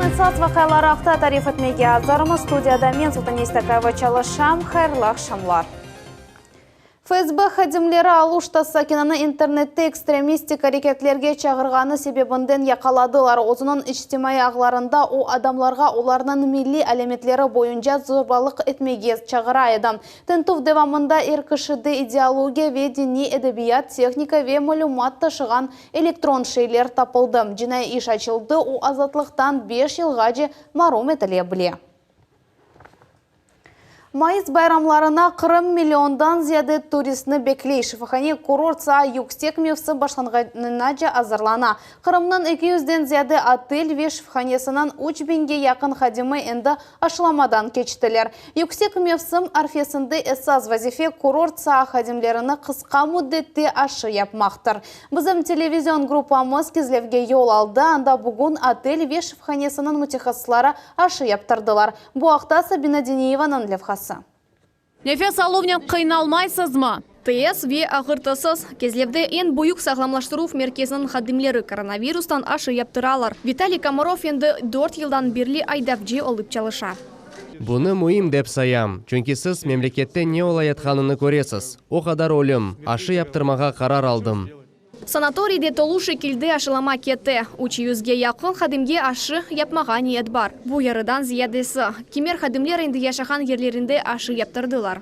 esas vaqiaları aqta tarif etmege azırmız. Studiyada men, Sultaniye Stakayeva, çalışam. Hayırlı aqşamlar. FSB hadimleri Aluşta sakinini internette ekstremistik areketlerge çağırğanı sebebinden yaqaladılar. Özüniñ içtimaiy ağlarında o, adamlarğa olarnıñ milliy alâmetleri boyunca zorbalıq etmege çağıra edi. Tintüv devamında er kişide ideologiya ve diniy edebiyat, tehnika ve malümat taşığan elektron şeyler tapıldı. Cinaiy iş açıldı, o, azatlıqtan beş yılğace marum etile bile. Mayıs bayramlarına Qırım milliondan ziyade turistni bekley. Şifahane kurort saa yüksek mevsim başlanğanınace azırlana. Qırımnıñ eki yüzden ziyade otel ve şifahanesiniñ üç biñge yaqın hadimi endi aşılamadan keçtiler. Yüksek mevsim arfesinde esas vazife kurort saa hadimlerini qısqa müddette aşı yapmaqtır. Bizim televizion gruppamız Kezlevge yol aldı, anda bugün otel ve şifahanesiniñ mütehassısları aşı yaptırdılar. Bu aqta Sabina Diniyevanıñ levhası. Nefes aluvnen qıynalmaysızmı? Tez ve ağırtısız. Kezlevde eñ büyük sağlamlaştıruv merkeziniñ hadimleri koronavirustan aşı yaptıralar. Vitaliy Komarov endi dört yıldan berli aydavcı olıp çalışa. Bunı müim dep sayam, çünki siz memlekette ne olayatqanını köresiz. O qadar ölüm, aşı yaptırmağa qarar aldım. Sanatoriyde tolu şekilde aşılama kete. Üç yüzge yaqın hadimge aşı yapmağa niyet bar. Bu yarıdan ziyadesi. Kimer hadimler endi yaşağan yerlerinde aşı yaptırdılar.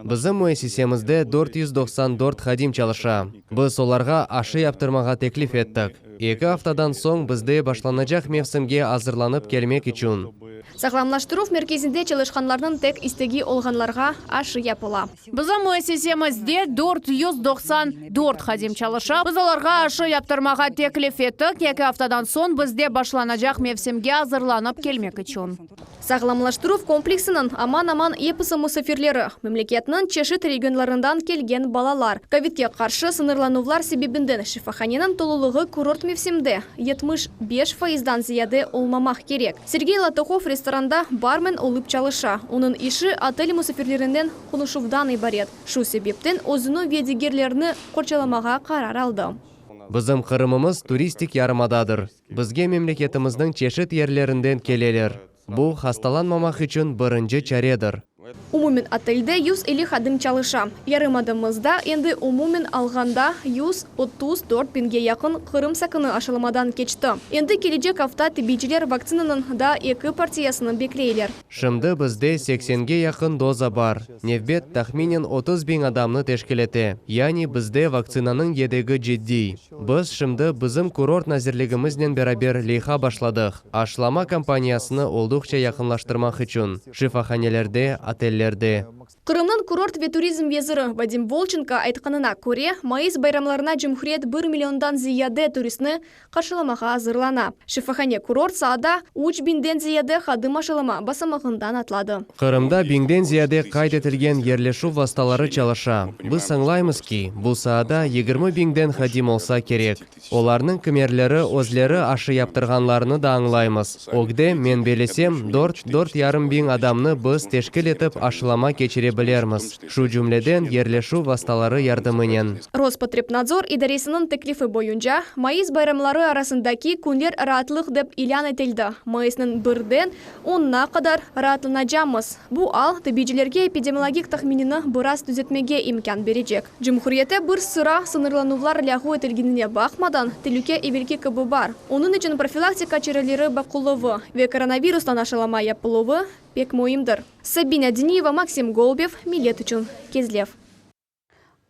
Bizim müessisemizde 494 hadim çalışa. Biz olarğa aşı yaptırmağa teklif ettik. Eki aftadan soñ bizde başlanacaq mevsimge azırlanıp kelmek içün. Sağlamlaştıruv merkezinde çalışqanlarnıñ tek istegi olğanlarğa aşı yapıla. Bizim müessisemizde 494 hadim çalışa. Biz olarğa aşı yaptırmağa teklif ettik, eki aftadan soñ bizde başlanacaq mevsimge azırlanıp kelmek içün. Sağlamlaştıruv kompleksiniñ aman-aman episi musafirleri, memleketniñ çeşit regionlarından kelgen balalar. Kovidge qarşı sıñırlanuvlar sebebinden şifahaneniñ tolulığı kurort mevsimde 75 faizdan ziyade olmamaq kerek. Sergey Latohov restoranda barmen olıp çalışa. Onıñ işi otel musafirlerinen qonuşuvdan ibaret. Şu sebepten özüni ve digerlerni qorçalamağa qarar aldı. Bizim Qırımımız turistik yarımadadır. Bizge memleketimizniñ çeşit yerlerinden keleler. Bu, hastalanmamaq içün birinci çaredir. Umumen otelde 150 hadim çalışa. Yarımadamızda endi umumen alğanda 134 biñge yaqın Qırım sakini aşılamadan keçti. Endi kelecek afta tibbiyciler vaktsinanıñ daa eki partiyasını bekleyler. Şimdi bizde seksenge yaqın doza bar, nevbet tahminen 30 biñ adamnı teşkil ete. Yani bizde vaktsinanıñ yedegi ciddiy. Biz şimdi bizim Kurort nazirligimiznen beraber leyha başladıq, aşılama kampaniyasını olduqça yaqınlaştırmaq içün, şifahanelerde, otellerde. Qırımnıñ kurort ve turizm veziri Vadim Volçenko aytqanına köre, mayıs bayramlarına cumhuriyet bir milliondan ziyade turistni qarşılamağa azırlana. Şifahane-kurort saada üç biñden ziyade hadim aşılama basamağından atladı. Qırımda biñden ziyade qayd etilgen yerleşüv vastaları çalışa. Biz añlaymız ki, bu saada 20 biñden hadim olsa kerek. Olarnıñ kimerleri özleri aşı yaptırğanlarını da añlaymız. Ögde, men belesem, dört, dört yarım biñ adamnı biz teşkil etip aşılama keçire bilermiz, şu cümleden yerleşüv vastaları yardımınen. Rospotrebnadzor idaresiniñ teklifi boyunca, mayıs bayramları arasındaki künler raatlıq dep ilân etildi. Mayısnıñ birden onuna qadar raatlanacamız. Bu al, tibiycilerge epidemiologik tahminini biraz tüzetmege imkân berecek. Cumhuriyette bir sıra sıñırlanuvlar lâğu etilgenine baqmadan, telüke evelki kibi bar. Onıñ içün profilaktika çareleri baqıluvı ve koronavirustan aşılama yapıluvı pek müimdir. Sabina Diniyeva, Maksim Golubev, Millet içün, Kezlev.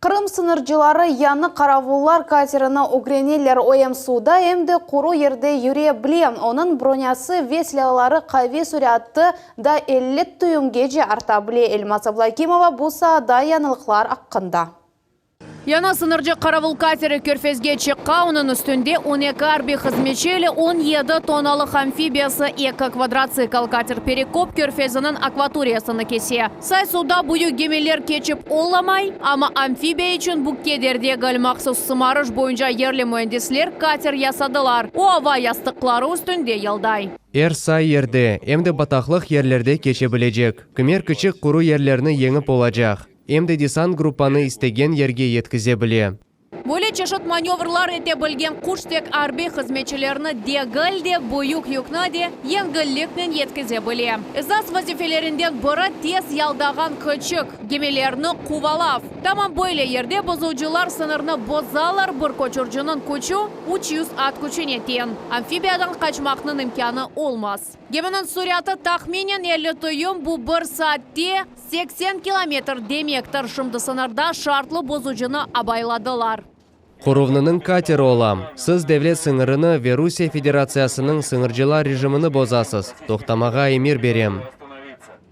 Qırım sıñırcıları yañı qaravullar katerini ögreneler. O em suvda, em de quru yerde yüre bile. Onıñ bronâsı ve silâları qaviy, sürâtı da 50 tüyümgece arta bile. Elmaz Ablâkimova bu saada yañılıqlar aqqında. Yañı sıñırcı qaravul kateri körfezge çıqa, onıñ üstünde on eki arbiy hızmetçi ile 17 tonnalıq amfibiyası, eki kvadratsikl. Kater Perekop körfeziniñ akvatoriyasını kese. Say suvda büyük gemiler keçip olamay, amma amfibiya içün bu keder degil. Mahsus sımarış boyunca yerli müendisler kater yasadılar, o ava yastıqları üstünde yılday. Er say yerde, em de bataqlıq yerlerde keçe bilecek. Kimer kiçik quru yerlerni yeñip olacaq, em de desant gruppanı istegen yerge yetkize bile. Böyle çeşit manevrlar ete bilgen quş tek arbiy hızmetçilerni degil de, büyük yükni de yengilliknen yetkize bile. Esas vazifelerinden biri, tez yaldağan küçük gemilerni quvalav. Tamam böyle yerde bozucılar sıñırnı bozalar, bir köçürciniñ küçü 300 at küçüne teñ. Amfibiyadan qaçmaqnıñ imkânı olmaz. Geminiñ süratı tahminen 50 tüyüm, bu bir saatte 80 kilometr demektir. Şimdi sıñırda şartlı bozucını abayladılar. Quruvnınıñ kateri olam. Siz devlet sıñırını ve Rusiye Federatsiyasınıñ sıñırcılar rejimini bozasız. Toqtamağa emir berem.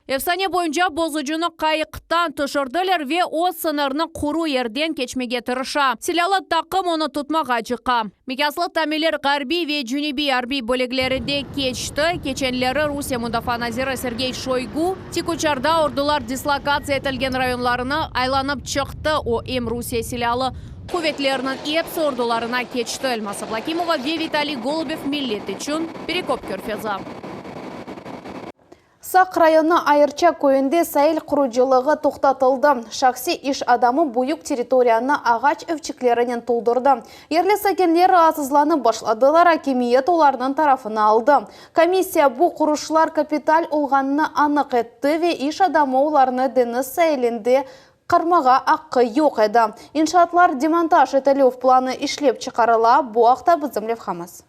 Efsane boyunca bozucunı qayıqtan tüşürdiler ve o, sıñırnı quru yerden keçmege tırışa. Silâlı taqım onı tutmağa çıqa. Miqyaslı tamirler Ğarbiy ve Cenübiy arbiy bölüklerinde keçti. Keçenleri Rusiye mudafaa naziri Sergey Şoygu tikuçarda ordular dislokatsiya etilgen rayonlarını aylanıp çıqtı. O, em Rusiye Silâlı quvetleriniñ epsi ordularına keçti. Elmaz Ablâkimova ve Vitaliy Golubev Millet içün, Perekop körfezi. Saq rayonı Ayırça köyünde sail qurucılığı toqtatıldı. Şahsiy iş adamı büyük territoriyanı ağaç evçiklerinen toldurdı. Yerli sakinler raatsızlanıp başladılar, akimiyet olarnıñ tarafını aldı. Komissiya bu quruşlar kapital olğanını anıq etti ve iş adamı olarnı deñiz sailinde qırmağa aqqı yoq edi. İnşaatlar demontaj etilüv planı işlep çıqarıla, bu aqta bizim levhamız.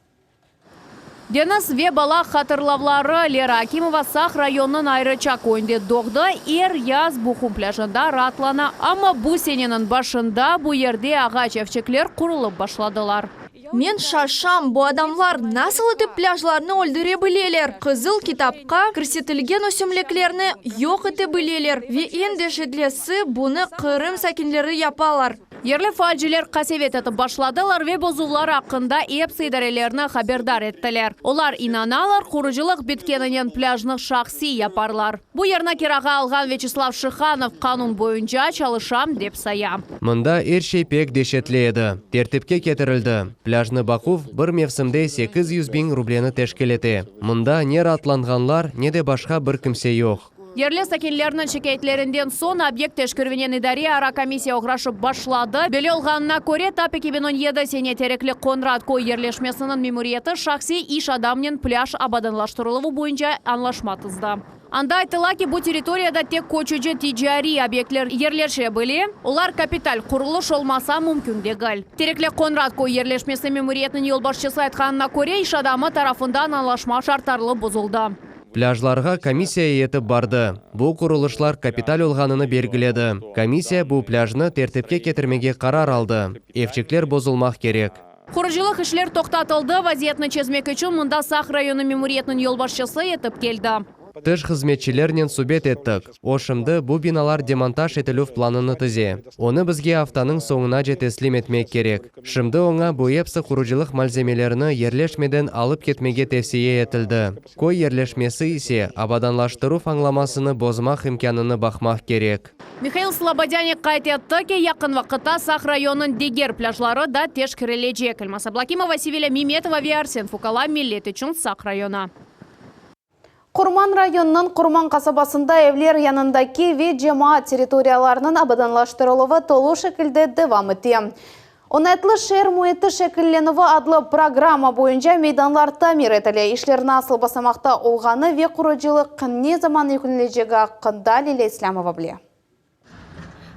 Deñiz ve bala hatırlavları, Lera Akimova Saq rayonınıñ Ayrıça köyünde doğdı, er yaz Buhum plâjında raatlana. Amma bu seneniñ başında bu yerde ağaç evçikler qurulıp başladılar. Men şaşam, bu adamlar nasıl etip plâjlarnı öldüre bileler, Qızıl kitapqa kirsetilgen ösümliklerni yoq ete bileler ve eñ deşetlisi, bunı Qırım sakinleri yapalar. Yerli faalciler qasevet etip başladılar ve bozuvlar aqqında epsi idarelerni haberdar ettiler. Olar inanalar, qurucılıq bitkeninen plâjnı şahsiy yaparlar. Bu yerni kirağa alğan Vyaçeslav Şihanov qanun boyunca çalışam, dep saya. Mında er şey pek deşetli edi. Tertipke ketirildi. Plâjnı baquv bir mevsimde 800 biñ rubleni teşkil ete. Mında ne raatlanğanlar, ne de başqa bir kimse yoq. Yerli sakinlerniñ şikâyetlerinden soñ obyekt teşkerüvinen idare ara komissiya oğraşıp başladı. Belli olğanına köre, tap 2017 sene Terekli Qoñrat köy yerleşmesiniñ memuriyeti şahsiy iş adamnen plâj abadanlaştırıluvı boyunca añlaşma tizdi. Anda aytıla ki, bu territoriyada tek köçüci ticariy obyektler yerleşe bile, olar kapital qurulış olmasa mümkün degil. Terekli Qoñrat köy yerleşmesi memuriyetiniñ yolbaşçısı aytqanına köre, iş adamı tarafından añlaşma şartarlı bozuldı. Plâjlarğa komissiya eyyeti bardı, bu qurulışlar kapital olğanını belgiledi. Komissiya bu plâjnı tertipke ketirmege qarar aldı, evçikler bozulmaq kerek. Qurucılıq işler toqtatıldı, vaziyetni çezmek içün mında Saq rayonı memuriyetiniñ yolbaşçısı etip keldi. Tış hızmetçilernen subet ettik, o şimdi bu binalar demontaj etilüv planını tize. Onı bizge aftanıñ soñunace teslim etmek kerek. Şimdi oña bu epsi qurucılıq malzemelerini yerleşmeden alıp ketmege tevsiye etildi. Köy yerleşmesi ise abadanlaştıruv añlamasını bozmaq imkânını baqmaq kerek. Mihail Slobodânik qayd etti ki, yaqın vaqıtta Saq rayonınıñ diger plâjları da teşkerilecek. Elmaz Ablâkimova, Sevilâ Memetova ve Arsen Fukala, Millet içün Saq rayonı. Qurman rayonınıñ Qurman qasabasında evler yanındaki ve cemaat territoriyalarınıñ abadanlaştırıluvı tolu şekilde devam ete. Oñaytlı şeer müiti şekillenüvi adlı programma boyunca meydanlar tamir etile. İşler nasıl basamaqta olğanı ve qurucılıq ne zaman yekünlenecegi aqqında Lilâ İslâmova bile.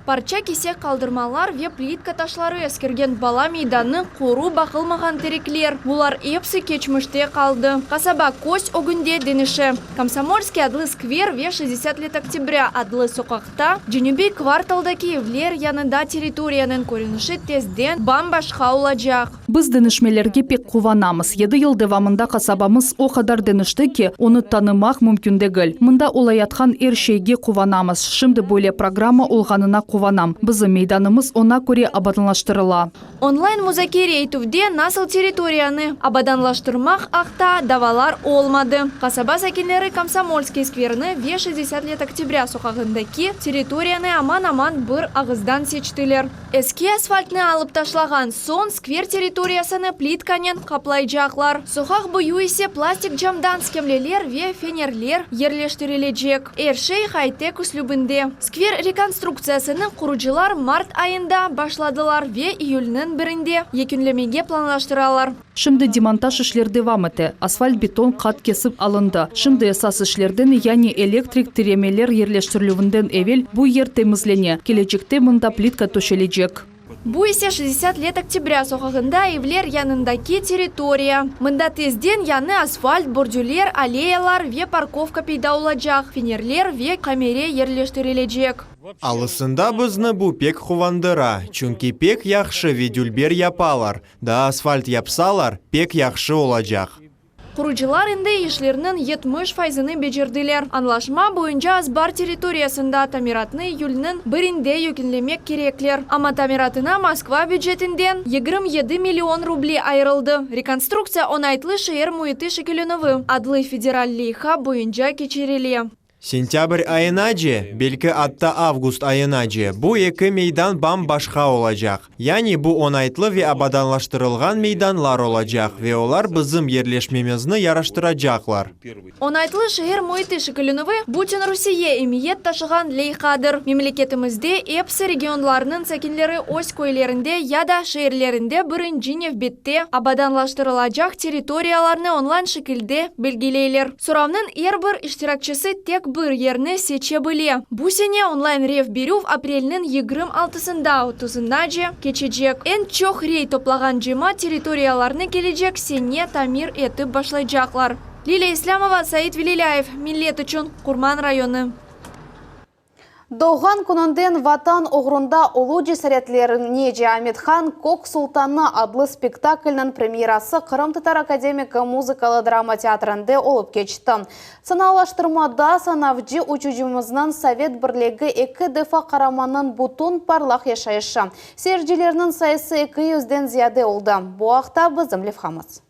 Parça-kesek qaldırmalar ve plitka taşları eskirgen bala meydanı, qoru baqılmağan terekler, bular epsi keçmişte qaldı. Qasaba köz ögünde deñişe. Komsomolskiy adlı skver ve Şestdesât let oktâbrâ adlı soqaqta, cenübiy kvartaldaki evler yanında territoriyanıñ körünişi tezden bam-başqa olacaq. Biz deñişmelerge pek quvanamız. Yedi yıl devamında qasabamız o qadar deñişti ki, onı tanımaq mümkün degil. Mında olayatqan er şeyge quvanamız. Şimdi böyle programma olğanına quvanam. Bizim meydanımız oña köre abadanlaştırıla. Onlayn muzakere etüvde nasıl territoriyanı abadanlaştırmaq aqta davalar olmadı. Qasaba sakinleri Komsomolskiy skverini ve Şestdesât let oktâbrâ soqağındaki territoriyanı aman-aman bir ağızdan seçtiler. Eski asfaltnı alıp taşlağan soñ, skver territoriyasını plitkanen qaplaycaqlar. Soqaq boyu ise plastik camdan skemleler ve fenerler yerleştirilecek. Er şey hay-tek üslübinde. Skver rekonstruktsiyasını. qurucılar mart ayında başladılar ve iyülniñ birinde yekünlemege planlaştıralar. Şimdi demontaj işler devam ete, asfalt-beton qat kesip alındı. Şimdi esas işlerden, yani elektrik tiremeler yerleştirilüvinden evel bu yer temizlene, kelecekte mında plitka töşelecek. Bu ise Şestdesât let oktâbrâ soqağında evler yanındaki territoriya. Mında tezden yañı asfalt, bordürler, alleyalar ve parkovka peyda olacaq, fenerler ve kamera yerleştirilecek. Alısında bizni bu pek quvandıra, çünki pek yahşı ve dülber yapalar. Daa asfalt yapsalar, pek yahşı olacaq. Qurucılar endi işlerniñ 70 faizini becerdiler. Añlaşma boyunca azbar territoriyasında tamiratnı iyülniñ birinde yekünlemek kerekler. Amma tamiratına Moskva bücetinden 27 million ruble ayırıldı. Rekonstruktsiya Oñaytlı şeer müiti şekillenüvi adlı federal leyha boyunca keçirile. Sentâbr ayınace, belki atta avgust ayınace, bu eki meydan bam-başqa olacaq. Yani bu oñaytlı ve abadanlaştırılğan meydanlar olacaq ve olar bizim yerleşmemizni yaraştıracaqlar. Oñaytlı şeer müiti şekillenüvi, bütün Rusiye emiyet taşığan leyhadır. Memleketimizde episi regionlarnıñ sakinleri öz köylerinde ya da şeerlerinde birinci nevbette abadanlaştırılacaq territoriyalarnı onlayn şekilde belgileyler. Soravnıñ er bir iştirakçisi tek bir yerni seçe bile. Bu sene onlayn rev berüv aprelniñ yigirmi altısında otuzınace keçecek. Eñ çoq rey toplağan cemaat territoriyalarnı kelecek sene tamir etip başlaycaqlar. Lilâ İslâmova, Said Velilâyev, Millet içün, Qurman rayonı. Doğğan kününden Vatan oğrunda ulu cesaretlerine Amethan Kök Sultanı adlı spektaklniñ premyerası Qırımtatar akademik muzıkalı drama teatrinde olıp keçti. Sanalaştırmada sanavcı uçucımıznıñ Sovet Birligi eki defa Qaramanınıñ bütün parlaq yaşayışı. Seyircilerniñ sayısı eki yüzden ziyade oldı. Bu aqta bizim levhamız.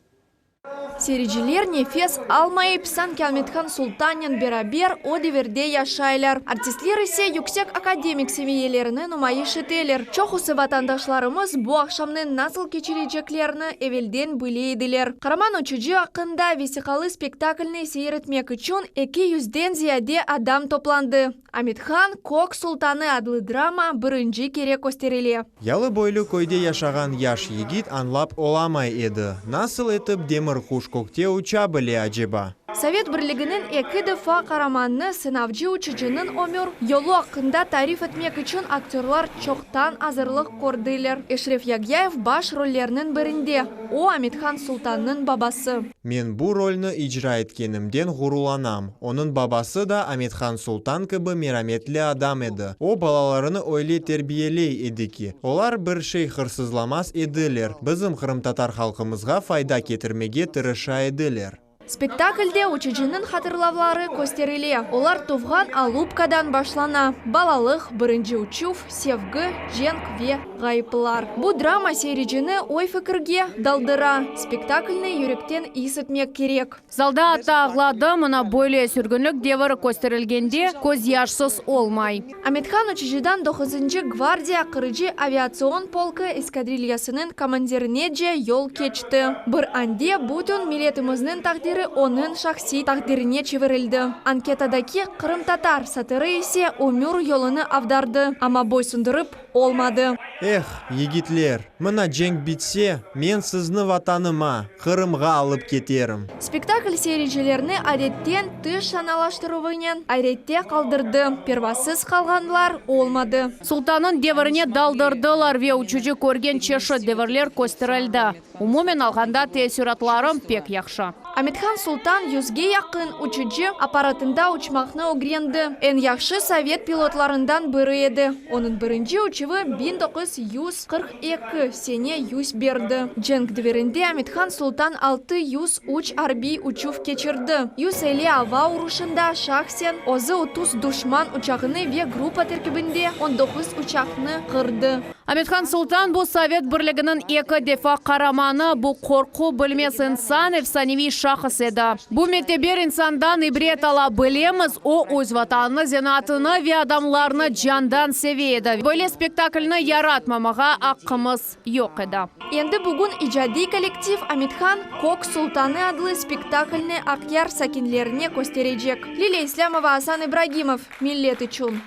Seyirciler nefes almayıp, sanki Amethan Sultannen beraber o devirde yaşaylar. Artistler ise yüksek akademik seviyelerini numayış eteler. Çoqusı vatandaşlarımız bu aqşamnı nasıl keçireceklerini evelden bile ediler. Qaraman uçucı aqqında vesiqalı spektaklni seyir etmek içün eki yüzden ziyade adam toplandı. Amethan, Kök sultanı adlı drama birinci kere kösterile. Yalıboylu köyde yaşağan yaş yigit añlap olamay edi, nasıl etip demir quş kökte uça bile aceba? Sovet Birliginiñ eki defa qaramanını sınavcı uçucınıñ ömür yolu aqqında tarif etmek içün aktörlar çoqtan azırlıq kördiler. Eşref Yagyayev baş rollerniñ birinde, o, Amethan Sultannıñ babası. Men bu rolni icra etkenimden ğurulanam. Onıñ babası da Amethan Sultan kibi merametli adam edi. O, balalarını öyle terbiyeley edi ki, olar bir şey hırsızlamaz ediler, bizim qırımtatar halqımızğa fayda ketirmege tırışa ediler. Spektaklde uçucınıñ hatırlavları kösterile. Olar tuvğan Alupkadan başlana, balalıq, birinci uçuv, sevgi, cenk ve ğayıplar. Bu drama seyircini oy-fikirge daldıra, spektaklni yürekten is etmek kerek. Zalda atta ağladı, mına böyle sürgünlik deviri kösterilgende, közyaşsız olmay. Amethan uçucıdan doquzıncı gvardiya qırıcı aviatsion polkı eskadrilyasınıñ komandirinece yol keçti. Bir ande bütün milletimizniñ taqdiri onıñ şahsiy taqdirine çevirildi. Anketadaki qırımtatar satırı ise ömür yolunı avdardı, amma boysundırıp olmadı. Eh, yigitler, mına cenk bitse, men sizni Vatanıma, Qırımğa alıp keterim. Spektakl seyircilerni adetten tış sanalaştıruvınen ayrette qaldırdı, pervasız qalğanlar olmadı. Sultannıñ devirine daldırdılar ve uçucı körgen çeşit devirler kösterildi. Umumen alğanda teessüratlarım pek yahşı. Amethan Sultan yüzge yaqın uçucı apparatında uçmaqnı ögrendi. Eñ yahşı sovet pilotlarından biri edi. Onıñ birinci uçuvı 1942 sene yüz berdi. Cenk devirinde Amethan Sultan 603 arbiy uçuv keçirdi. 150 ava uruşında şahsen özü 30 duşman uçağını ve gruppa terkibinde on doquz uçaqnı qırdı. Amethan Sultan bu Sovet Birliginiñ eki defa qaramanı, bu qorqu bilmez insan, efsaneviy şahıs edi. Bu müteber insandan ibret ala bilemiz, o, öz Vatanını, zenaatını ve adamlarnı candan seve edi. Böyle spektaklni yaratmamağa aqqımız yoq edi. Endi bugün icadiy kollektiv Amethan, Kök sultanı adlı spektaklni Aqyar sakinlerine kösterecek. Lilâ İslâmova, Asan İbragimov, Millet içün.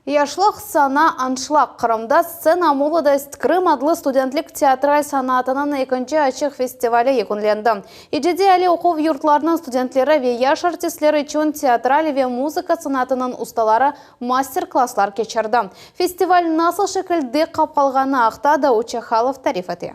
Yaşlıq sana anşlag Qırımda Stsena Molodost Krım adlı studentlik teatral sanatınıñ ekinci açıq festivali yekünlendi. İcadiy aliy oquv yurtlarınıñ studentleri ve yaş artistler içün teatral ve muzıka sanatınıñ ustaları master-klasslar keçirdi. Festival nasıl şekilde qapqalğanı aqta Davut Çahalov tarif ete.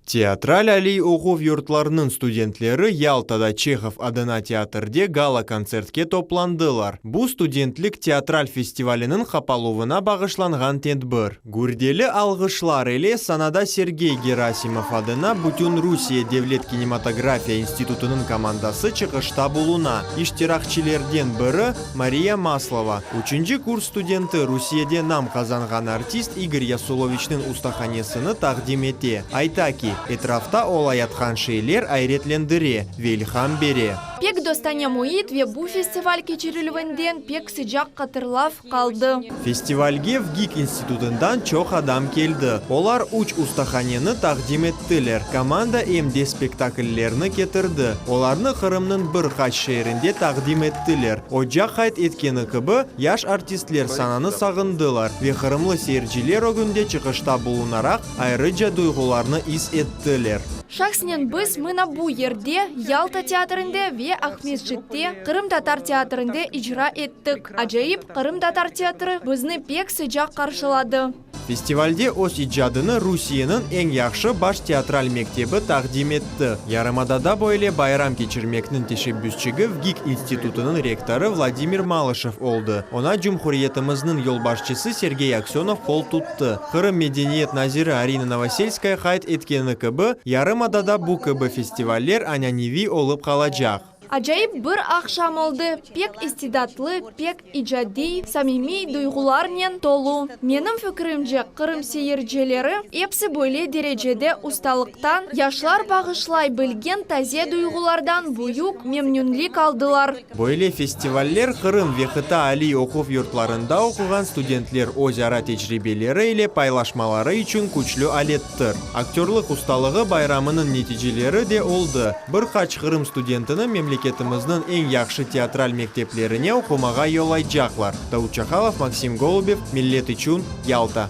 Teatral aliy oquv yurtlarınıñ studentleri Yaltada Çehov adına teatrde gala-kontsertke toplandılar. Bu, studentlik teatral festivaliniñ qapaluvına bağışlanğan tedbir. Gürdeli alğışlar ile sanada Sergey Gerasimov adına Bütünrusiye devlet kinematografiya institutınıñ komandası çıqışta buluna. İştirakçilerden biri, Mariya Maslova, üçünci kurs studenti, Rusiyede nam qazanğan artist İgor Yasuloviçniñ ustahanesini taqdim ete. Ayta ki, etrafta olayatqan şeyler ayretlendire ve ilham bere. Pek dostane müit ve bu festival keçirilüvinden pek sıcaq hatırlav qaldı. Festivalge VGİK institutından çoq adam keldi. Olar üç ustahaneni taqdim ettiler, komanda em de spektakllerni ketirdi. Olarnı Qırımnıñ bir qaç şeerinde taqdim ettiler. Oca qayd etkeni kibi, yaş artistler sananı sağındılar ve qırımlı seyirciler ögünde çıqışta bulunaraq, ayrıca duyğularnı is ettiler. Şahsnen biz mına bu yerde, Yalta teatrinde ve Aqmescitte Qırımtatar teatrinde icra ettik. Acayip Qırımtatar teatri bizni pek sıcaq qarşıladı. Festivalde öz icadını Rusiyeniñ eñ yahşı baş teatral mektebi taqdim etti. Yarımadada böyle bayram keçirmekniñ teşebbüsçigi VGİK institutınıñ rektorı Vladimir Malışev oldı. Oña cumhuriyetimizniñ yolbaşçısı Sergey Aksönov qol tuttı. Qırım medeniyet naziri Arina Novoselskaya qayd etkeni kibi, yarımadada bu kibi festivaller añaneviy olıp qalacaq. Acayip bir aqşam oldı, pek istidatlı, pek icadiy, samimiy duyğularnen tolu. Menim fikrimce, Qırım seyircileri epsi böyle derecede ustalıqtan, yaşlar bağışlay bilgen taze duyğulardan büyük memnünlik aldılar. Böyle festivaller Qırım ve qıta aliy oquv yurtlarında oquğan studentler öz ara tecribeleri ile paylaşmaları içün küçlü alettir. Aktörlıq ustalığı bayramınıñ neticeleri de oldı, bir qaç Qırım studentini memleketimizniñ eñ yahşı teatral mekteplerine oqumağa yollaycaqlar. Davut Çakalov, Maksim Golubev, Millet içün, Yalta.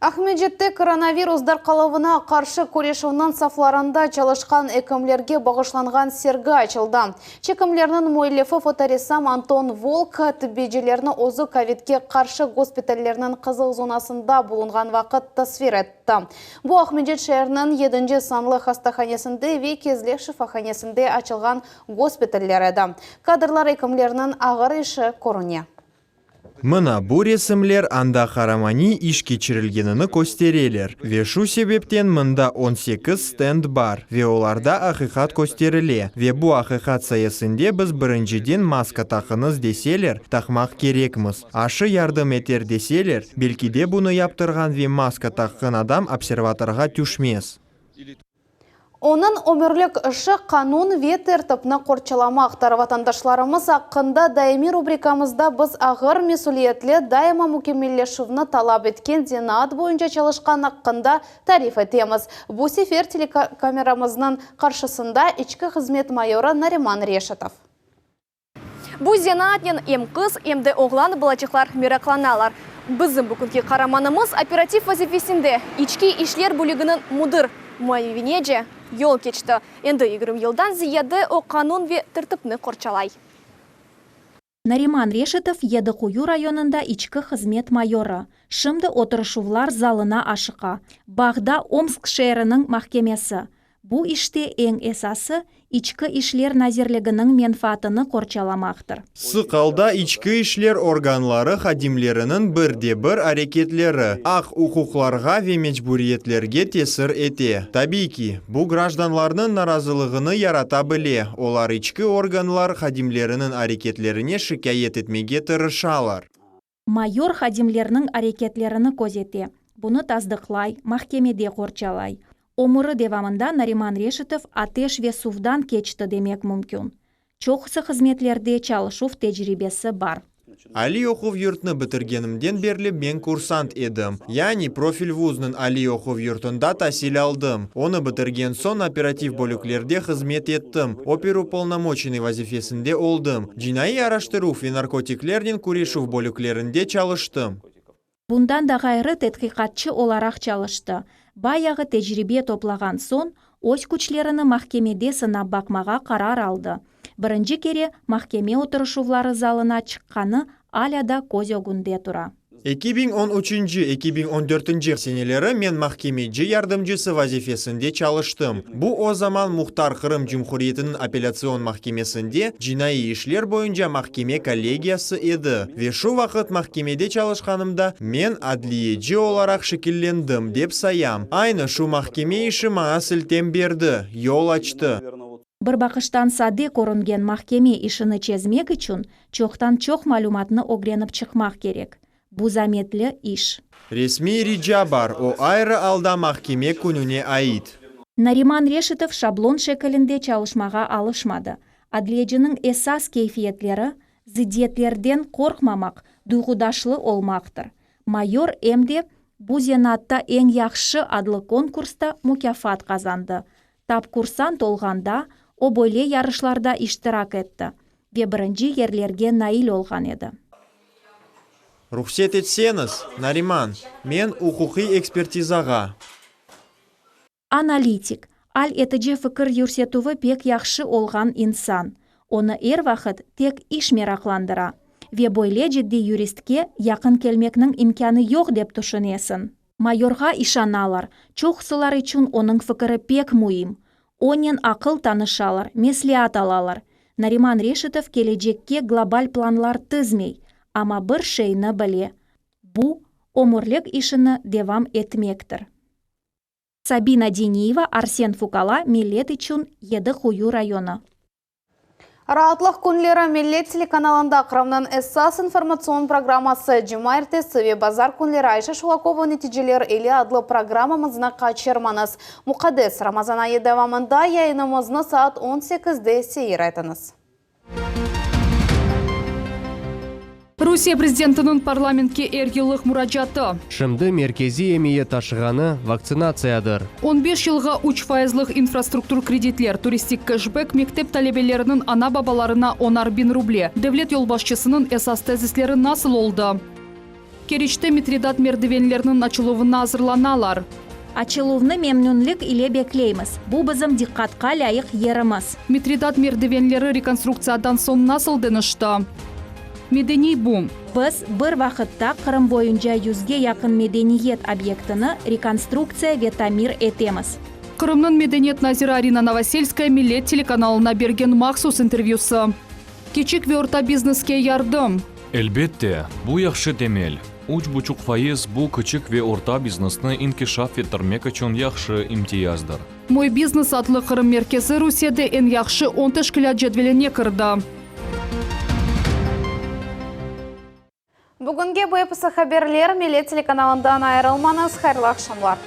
Aqmescitte koronavirus darqaluvına qarşı küreşüvniñ saflarında çalışqan ekimlerge bağışlanğan sergi açıldı. Çekimlerniñ müellifi fotoressam Anton Volk, tibbiycilerni özü kovidke qarşı gospitallerniñ qızıl zonasında bulunğan vaqıt tasvir etti. Bu Aqmescit şeeriniñ yedinci sanlı hastahanesinde ve Kezlev şifahanesinde açılğan gospitaller edi. Kadrlar ekimlerniñ ağır işi körüne. Mına bu resimler anda qaramaniy iş keçirilgenini köstereler. Ve şu sebepten mında 18 stend bar, ve olarda aqiqat kösterile. Ve bu aqiqat sayesinde biz birinciden maska taqıñız deseler, taqmaq kerekmiz. Aşı yardım eter deseler, belki de bunı yaptırğan ve maska taqqan adam observatorğa tüşmez. Onıñ ömürlik işi qanun ve tertipni qorçalamaqtır. Vatandaşlarımız aqqında daimiy rubrikamızda biz ağır mesüliyetli, daima mükemmelleşüvni talap etken zenaat boyunca çalışqan aqqında tarif etemiz. Bu sefer telekameramıznıñ qarşısında içki hızmet mayorı Nariman Reşitov. Bu zenaatnen em qız, em de oğlan balaçıqlar meraqlanalar. Bizim bugünki qaramanımız operativ vazifesinde, içki işler bölüginiñ müdir muavinece yol keçti. Endi 20 yıldan ziyade o qanun ve tertipni qorçalay. Nariman Reşitov Yedi Quyu rayonında içki hızmet mayorı. Şimdi oturışuvlar zalına aşıqa. Bağda Omsk şeeriniñ mahkemesi. Bu işte eñ esası, İçki işler nazirliginiñ menfaatını qorçalamaqtır. Sıq alda içki işler organları hadimleriniñ bir de bir areketleri aq-uquqlarğa ve mecburiyetlerge tesir ete. Tabiy ki, bu grajdanlarnıñ narazılığını yarata bile, olar içki organlar hadimleriniñ areketlerine şikâyet etmege tırışalar. Mayor hadimlerniñ areketlerini közete, bunı tasdıqlay, mahkemede qorçalay. Ömüri devamında Nariman Reşitov ateş ve suvdan keçti demek mümkün. Çoqusı hızmetlerde çalışuv tecribesi bar. Aliy oquv yurtnı bitirgenimden berli men kursant edim. Yani profil vuznıñ aliy oquv yurtunda tasil aldım. Onı bitirgen soñ operativ bölüklerde hızmet ettim, operupolnomoçenıy vazifesinde oldım, cinaiy araştıruv ve narkotiklernen küreşüv bölüklerinde çalıştım. Bundan da ğayrı tedqiqatçı olaraq çalıştı. Bayağı tecribe toplağan soñ, öz küçlerini mahkemede sınap baqmağa qarar aldı. Birinci kere mahkeme oturışuvları zalına çıqqanı alâ da köz ögünde tura. 2013, 2014 seneleri men mahkemeci yardımcısı vazifesinde çalıştım. Bu o zaman Muhtar Qırım Cumhuriyetiniñ Apellâtsion mahkemesinde cinaiy işler boyunca mahkeme kollegiyası edi ve şu vaqıt mahkemede çalışqanımda men adliyeci olaraq şekillendim, dep sayam. Aynı şu mahkeme işi maña siltem berdi, yol açtı. Bir baqıştan sade körüngen mahkeme işini çezmek içün çoqtan-çoq malümatnı ögrenip çıqmaq kerek. Bu zametli iş. Resmiy rica bar, o ayrı alda mahkeme kününe ait. Nariman Reşitov şablon şekilinde çalışmağa alışmadı. Adliyeciniñ esas keyfiyetleri, zıddiyetlerden qorqmamaq, duyğudaşlı olmaqtır. Mayor em de Bu zenaatta eñ yahşı adlı konkursta mukâfat qazandı. Tap kursant olğanda, o böyle yarışlarda iştirak etti ve birinci yerlerge nail olğan edi. Ruhset etseñiz, Nariman, men uquqiy ekspertizağa. Analitik, al etici fikir yürsetüvi pek yahşı olğan insan. Onı er vaqıt tek iş meraqlandıra. Ve böyle ciddiy yuristke yaqın kelmekniñ imkânı yoq dep tüşünesiñ. Mayorğa işanalar, çoqusılar içün onıñ fikiri pek müim. Onen aqıl tanışalar, mesleat alalar. Nariman Reşitov kelecekke global planlar tizmey, amma bir şeyni bile, bu, ömürlik işini devam etmektir. Sabina Deniyeva, Arsen Fukala, Millet içün, Yedi Quyu rayonı. Raatlıq künleri Millet telekanalında Qırımnıñ esas informatsion programması Cumaertesi ve bazar künleri Ayşe Şulakova Neticeler ile adlı programmamıznı qaçırmañız. Muqaddes Ramazan ayı devamında yayınımıznı saat on sekizde seyir etiñiz. Rusiye prezidentiniñ parlamentke er yıllıq muracaatı. Şimdi merkeziy emiyet taşığanı, vaktsinatsiyadır. On beş yılğa üç fayızlıq infrastruktur kreditler, turistik keşbek, mektep talebeleriniñ ana-babalarına onar biñ ruble, devlet yolbaşçısınıñ esas tezisleri nasıl oldı? Keriçte Mitridat merdivenleriniñ açıluvına azırlanalar. Açıluvnı memnünlik ile bekleymiz. Bu bizim diqqatqa lâyıq yerimiz. Mitridat merdivenleri rekonstruktsiyadan soñ nasıl deñişti? Medeniy bum. Biz bir vaqıtta Qırım boyunca yüzge yaqın medeniyet obyektini rekonstruktsiya ve tamir etemiz. Qırımnıñ medeniyet naziri Arina Novoselskaya Millet telekanalına bergen mahsus intervyüsi. Kiçik ve orta bizneske yardım. Elbette, bu yahşı temel. Üç buçuq fayız, bu kiçik ve orta biznesni inkişaf ettirmek içün yahşı imtiyazdır. Moy biznes adlı Qırım merkezi Rusiyede eñ yahşı on teşkilât cedveline kirdi. Bugünge bu episi haberler, Millet telekanalından ayırılmañız, hayırlı aqşamlar.